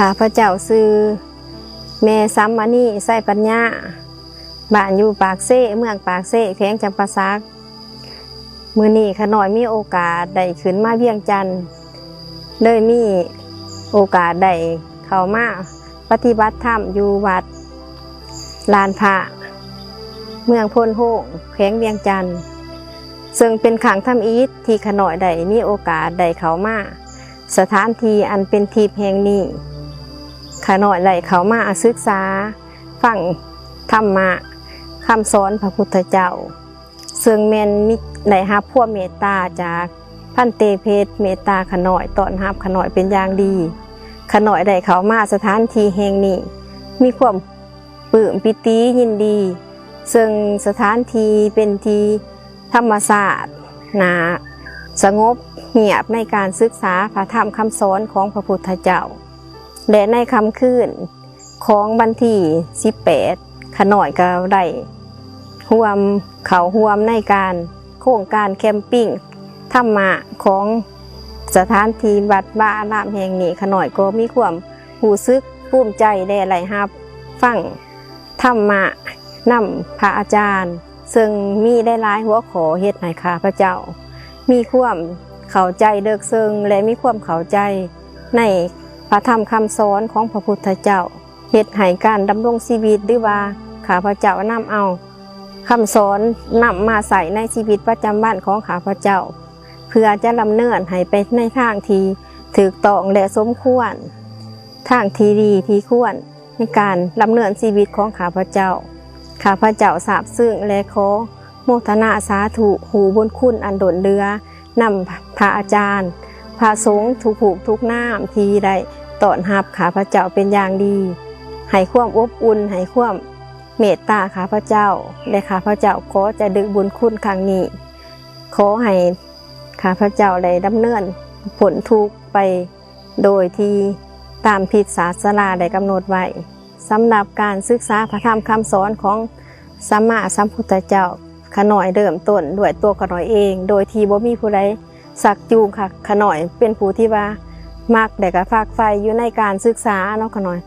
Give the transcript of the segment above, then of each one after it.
ຂ້າພະເຈົ້າຊື່ແມ່ສຳມະນີ ໄຊປັນຍາ, ບ້ານຢູ່ປາກເຊ, ເມືອງປາກເຊ, ແຂວງຈຳປາສັກ. ມື້ນີ້ຂ້ານ້ອຍມີໂອກາດໄດ້ຂຶ້ນມາວຽງຈັນ, ເລີຍມີໂອກາດໄດ້ເຂົ້າມາປະຕິບັດທຳຢູ່ວັດລານພະ ເມືອງໂພນໂຮງ ແຂວງວຽງຈັນ, ເຊິ່ງເປັນຄັ້ງທຳອິດທີ່ຂ້ານ້ອຍໄດ້ມີໂອກາດໄດ້ເຂົ້າມາສະຖານທີ່ອັນເປັນທິບແຫ່ງນີ້. ຂ້ານ້ອຍໄດ້ເຂົ້າມາສຶກສາຟັງທຳມະຄຳສອນພະພຸດທະເຈົ້າ, ເຊິ່ງແມ່ນມີ ໄດ້ຮັບຄວາມເມດຕາຈາກພັນເຕເພັດ ເມດຕາຂ້ານ້ອຍ ຕ້ອນຮັບຂ້ານ້ອຍເປັນຢ່າງດີ. ຂ້ານ້ອຍໄດ້ເຂົ້າມາສະຖານທີ່ແຫ່ງນີ້ ມີຄວາມປຶ້ມປີຕິຍິນດີ, ເຊິ່ງສະຖານທີ່ເປັນທີ່ທຳມະຊາດ ໜ້າສະຫງົບຮຽບໃນການສຶກສາພະທຳຄຳສອນຂອງພະພຸດທະເຈົ້າ ແລະ ໃນຄ່ຳຄືນ ຂອງວັນທີສິບແປດ ຂ້ານ້ອຍກໍໄດ້ຮ່ວມ ເຂົ້າຮ່ວມໃນການ ໂຄງການແຄມປິງທຳມະຂອງສະຖານທີ່ວັດວາອາລາມແຫ່ງນີ້. ຂ້ານ້ອຍກໍມີຄວາມຮູ້ສຶກພູມໃຈ ແລະ ໄດ້ຮັບຟັງທຳມະນຳພະອາຈານ, ເຊິ່ງມີຫຼາຍໆຫົວຂໍ້ເຮັດໃຫ້ຂ້າພະເຈົ້າມີຄວາມເຂົ້າໃຈເລິກເຊິ່ງ ແລະ ມີຄວາມເຂົ້າໃຈໃນພະທຳຄຳສອນຂອງພະພຸດທະເຈົ້າ. ເຮັດໃຫ້ການດຳລົງຊີວິດ ຫຼືວ່າຂ້າພະເຈົ້ານຳເອົາຄຳສອນນຳມາໃຊ້ໃນຊີວິດປະຈຳວັນຂອງຂ້າພະເຈົ້າ ເພື່ອຈະດຳເນີນໃຫ້ໄປໃນທາງທີ່ຖືກຕ້ອງ ແລະ ສົມຄວນ, ທາງທີ່ດີທີ່ຄວນໃນການດຳເນີນຊີວິດຂອງຂ້າພະເຈົ້າ. ຂ້າພະເຈົ້າຊາບຊຶ້ງ ແລະ ຂໍໂມທະນາສາທຸ ຮູ້ບຸນຄຸນອັນລົ້ນເຫຼືອ ນຳພະອາຈານ, ພະສົງທຸກຮູບທຸກນາມທີ່ໄດ້ຕ້ອນຮັບຂ້າພະເຈົ້າເປັນຢ່າງດີ, ໃຫ້ຄວາມອົບອຸ່ນ, ໃຫ້ຄວາມເມດຕາຂ້າພະເຈົ້າ, ແລະ ຂ້າພະເຈົ້າຂໍຈະດຶກບຸນຄຸນຄັ້ງນີ້. ຂໍໃຫ້ຂ້າພະເຈົ້າໄດ້ດຳເນີນພົ້ນທຸກໄປໂດຍທີ່ຕາມທິດສາດສາລາໄດ້ກຳນົດໄວ້. ສຳລັບການສຶກສາພະທຳຄຳສອນຂອງສຳມາສຳພຸດທະເຈົ້າ, ຂ້ານ້ອຍເລີ່ມຕົ້ນດ້ວຍຕົວຂ້ານ້ອຍເອງ ໂດຍທີ່ບໍ່ມີຜູ້ໃດຊັກຈູງ. ຂ້າ ຂ້ານ້ອຍເປັນຜູ້ທີ່ວ່າມັກ ແລະ ກໍຝັກໃຝ່ຢູ່ໃນການສຶກສາເນາະ. ຂ້ານ້ອຍ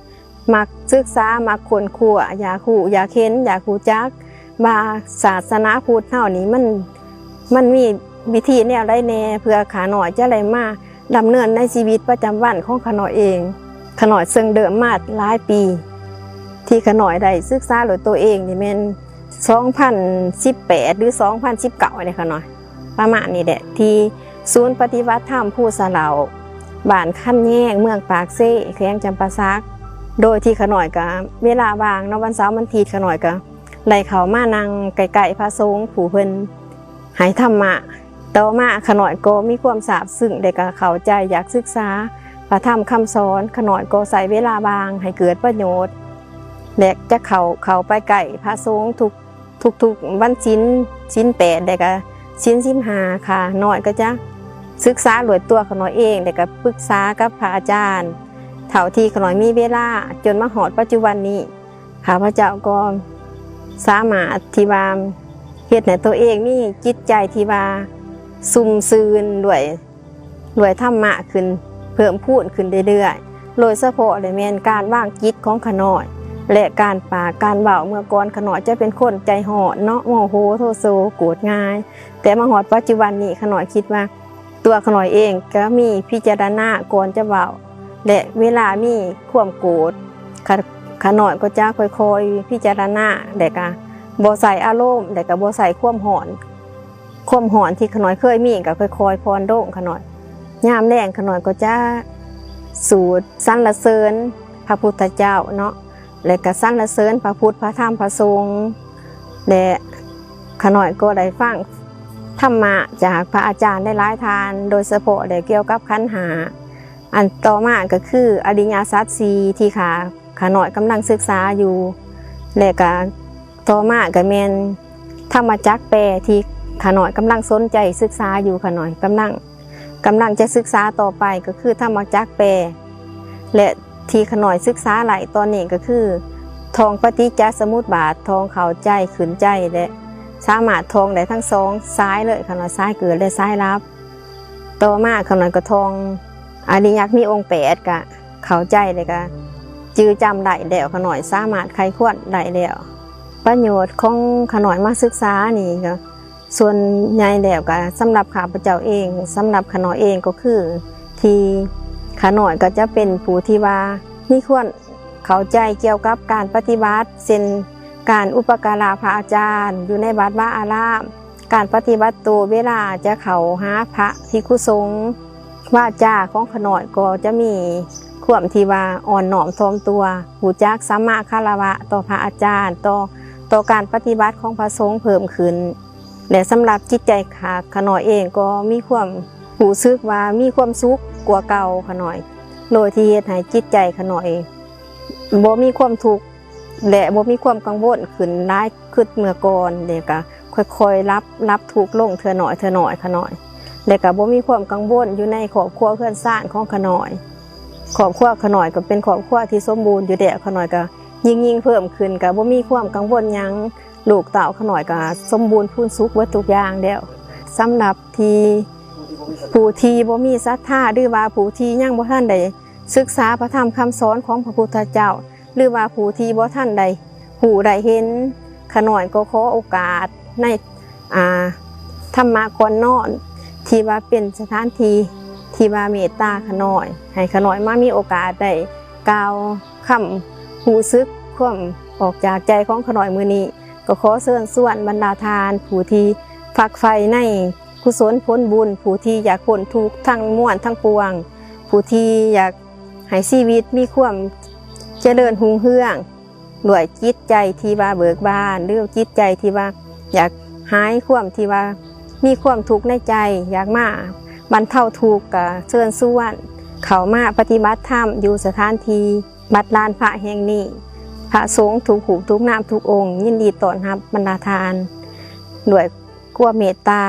ມັກສຶກສາ, ມັກຄົ້ນຄວ້າ, ຢາກຮູ້, ຢາກເຫັນ, ຢາກຮູ້ຈັກວ່າສາສະໜາພຸດເຮົານີ້ມັນ ມັນມີວິທີແນວໃດແດ່ ເພື່ອຂ້ານ້ອຍຈະໄດ້ມາ ດຳເນີນໃນຊີວິດປະຈຳວັນຂອງຂ້ານ້ອຍເອງ. ຂ້ານ້ອຍເຊິ່ງເລີ່ມມາຫຼາຍປີ ທີ່ຂ້ານ້ອຍໄດ້ສຶກສາດ້ວຍຕົວເອງນີ້ແມ່ນສອງພັນສິບແປດ ຫຼື ສອງພັນສິບເກົ້ານີ້ ຂ້ານ້ອຍ ປະມານນີ້ແຫຼະ ທີ່ສູນປະຕິບັດທຳພູສະເຫຼົາ ບ້ານຄັນແຍງ ເມືອງປາກເຊ ແຂວງຈຳປາສັກ. ໂດຍທີ່ຂ້ານ້ອຍກະ ເວລາວ່າງເນາະ ວັນເສົາວັນອາທິດ ຂ້ານ້ອຍກະໄດ້ເຂົ້າມານັ່ງໃກ້ໆພະສົງຜູ້ເພິ່ນ ໃຫ້ທຳມະ. ຕໍ່ມາຂ້ານ້ອຍກໍມີຄວາມຊາບຊຶ້ງ ແລະ ກໍເຂົ້າໃຈຢາກສຶກສາພະທຳຄຳສອນ. ຂ້ານ້ອຍກໍໃຊ້ເວລາວ່າງໃຫ້ເກີດປະໂຫຍດ ແລະ ຈະເຂົ້າ ເຂົ້າໄປໃກ້ພະສົງທຸກ ທຸກໆວັນສິນ ສິນແປດ ແລະ ກໍສິນສິບຫ້າ. ຂ້ານ້ອຍກໍຈະສຶກສາດ້ວຍຕົວຂ້ານ້ອຍເອງ ແລະ ກໍປຶກສາກັບພະອາຈານ ເທົ່າທີ່ຂ້ານ້ອຍມີເວລາ ຈົນມາຮອດປັດຈຸບັນນີ້. ຂ້າພະເຈົ້າກໍສາມາດທີ່ວ່າເຮັດໃຫ້ຕົວເອງມີຈິດໃຈທີ່ວ່າຊຸ່ມຊື່ນດ້ວຍ ດ້ວຍທຳມະຂຶ້ນ ເພີ່ມພູນຂຶ້ນເລື້ອຍໆ. ໂດຍສະເພາະແລ້ວແມ່ນການວາງຈິດຂອງຂ້ານ້ອຍ ແລະ ການປາກການເວົ້າ. ເມື່ອກ່ອນຂ້ານ້ອຍຈະເປັນຄົນໃຈຮ້ອນເນາະ ໂມໂຫໂທໂສ ໂກດງ່າຍ, ແຕ່ມາຮອດປັດຈຸບັນນີ້ ຂ້ານ້ອຍຄິດວ່າ ຕົວຂ້ານ້ອຍເອງກໍມີພິຈາລະນາກ່ອນຈະເວົ້າ ແລະ ເວລາມີຄວາມໂກດ ຂ້າ ຂ້ານ້ອຍກໍຈະຄ່ອຍໆພິຈາລະນາ ແລະ ກະບໍ່ໃສ່ອາລົມ ແລະ ກະບໍ່ໃສ່ຄວາມຮ້ອນ. ຄວາມຮ້ອນທີ່ຂ້ານ້ອຍເຄີຍມີກໍຄ່ອຍໆຜ່ອນລົງ. ຂ້ານ້ອຍ ຍາມແລງຂ້ານ້ອຍກໍຈະສູດສັນລະເສີນພະພຸດທະເຈົ້າເນາະ ແລະ ກະສັນລະເສີນພະພຸດ ພະທຳ ພະສົງ ແລະ ຂ້ານ້ອຍກໍໄດ້ຟັງທຳມະຈາກພະອາຈານຫຼາຍໆທ່ານ ໂດຍສະເພາະແລ້ວກ່ຽວກັບຂັນຫ້າ. ອັນຕໍ່ມາກໍຄືອະລິຍະສັດສີ່ ທີ່ຂ້າ ຂ້ານ້ອຍກຳລັງສຶກສາຢູ່ ແລະ ກະຕໍ່ມາກໍແມ່ນທຳມະຈັກແປ ທີ່ຂ້ານ້ອຍກຳລັງສົນໃຈສຶກສາຢູ່. ຂ້ານ້ອຍກຳລັງ ກຳລັງຈະສຶກສາຕໍ່ໄປກໍຄືທຳມະຈັກແປ ແລະ ທີ່ຂ້ານ້ອຍສຶກສາໄດ້ຕອນນີ້ກໍຄືທ່ອງປະຕິດຈະສະໝຸດບາດ, ທ່ອງເຂົ້າໃຈ, ຂຶ້ນໃຈ ແລະ ສາມາດທ່ອງໄດ້ທັງສອງສາຍເລີຍ, ຂ້ານ້ອຍສາຍເກີດ ແລະ ສາຍຫຼັບ. ຕໍ່ມາຂ້ານ້ອຍກໍທ່ອງອະລິຍະມີອົງແປດ, ກະ ເຂົ້າໃຈ ແລ້ວກະຈື່ຈຳໄດ້ແລ້ວ ຂ້ານ້ອຍສາມາດໃຄ່ຄວນໄດ້ແລ້ວ. ປະໂຫຍດຂອງຂ້ານ້ອຍມາສຶກສານີ້ກະ ສ່ວນໃຫຍ່ແລ້ວກະສຳລັບຂ້າພະເຈົ້າເອງ ສຳລັບຂ້ານ້ອຍເອງກໍຄື ທີ່ຂ້ານ້ອຍກໍຈະເປັນຜູ້ທີ່ວ່າມີຄວາມເຂົ້າໃຈກ່ຽວກັບການປະຕິບັດ ເຊັ່ນ ການອຸປະກາລະພະອາຈານຢູ່ໃນວັດວາອາລາມ, ການປະຕິບັດໂຕເວລາຈະເຂົ້າຫາພະພິກຂຸສົງ, ວາຈາຂອງຂ້ານ້ອຍກໍຈະມີຄວາມທີ່ວ່າອ່ອນນ້ອມຖ່ອມຕົວ, ຮູ້ຈັກສຳມາຄາລະວະຕໍ່ພະອາຈານ, ຕໍ່ ຕໍ່ການປະຕິບັດຂອງພະສົງເພີ່ມຂຶ້ນ. ແລະ ສຳລັບຈິດໃຈຂ້າ ຂ້ານ້ອຍເອງກໍມີຄວາມຮູ້ສຶກວ່າມີຄວາມສຸກກວ່າເກົ່າ ຂ້ານ້ອຍ ໂດຍທີ່ເຮັດໃຫ້ຈິດໃຈຂ້ານ້ອຍບໍ່ມີຄວາມທຸກ ແລະ ບໍ່ມີຄວາມກັງວົນຂຶ້ນຫຼາຍຄືເມື່ອກ່ອນ ແລະ ກະຄ່ອຍໆ ລັບ ລັບທຸກລົງເທື່ອໜ້ອຍ ເທື່ອໜ້ອຍ ຂ້ານ້ອຍ ແລະ ກະບໍ່ມີຄວາມກັງວົນຢູ່ໃນຄອບຄົວເຮືອນຊານຂອງຂ້ານ້ອຍ. ຄອບຄົວຂ້ານ້ອຍກໍເປັນຄອບຄົວທີ່ສົມບູນຢູ່ແລ້ວ ຂ້ານ້ອຍກໍຍິ່ງໆ ເພີ່ມຂຶ້ນ ກໍບໍ່ມີຄວາມກັງວົນຫຍັງ ລູກເຕົ້າຂ້ານ້ອຍກໍສົມບູນພູນສຸກເບິດທຸກຢ່າງແລ້ວ. ສຳລັບທີ່ ຜູ້ທີ່ບໍ່ມີສັດທາ ຫຼືວ່າຜູ້ທີ່ຍັງບໍ່ທັນໄດ້ສຶກສາພະທຳຄຳສອນຂອງພະພຸດທະເຈົ້າ ຫຼືວ່າຜູ້ທີ່ບໍ່ທັນໄດ້ຮູ້ໄດ້ເຫັນ ຂ້ານ້ອຍກໍຂໍໂອກາດໃນ ອ່າ ທຳມະກ່ອນນອນ ທີ່ວ່າເປັນສະຖານທີ່ທີ່ວ່າເມດຕາຂ້ານ້ອຍ ໃຫ້ຂ້ານ້ອຍມາມີໂອກາດໄດ້ກ່າວຄຳຮູ້ສຶກ ຄວາມອອກຈາກໃຈຂອງຂ້ານ້ອຍມື້ນີ້ ກໍຂໍເຊີນຊວນບັນດາທ່ານຜູ້ທີ່ຝັກໃຝ່ໃນ ກຸສົນຜົນບຸນ, ຜູ້ທີ່ຢາກພົ້ນທຸກທັງມວນທັງປວງ, ຜູ້ທີ່ຢາກໃຫ້ຊີວິດມີຄວາມຈະເລີນຮຸ່ງເຮືອງ ດ້ວຍຈິດໃຈທີ່ວ່າເບີກບານ ຫຼືຈິດໃຈທີ່ວ່າຢາກຫາຍຄວາມທີ່ວ່າມີຄວາມທຸກໃນໃຈ ຢາກມາບັນເທົາທຸກ ກະເຊີນຊວນເຂົ້າມາປະຕິບັດທຳຢູ່ສະຖານທີ່ວັດລານພະແຫ່ງນີ້. ພະສົງທຸກຮູບທຸກນາມທຸກອົງ ຍິນດີຕ້ອນຮັບບັນດາທ່ານດ້ວຍຄວາມເມດຕາ.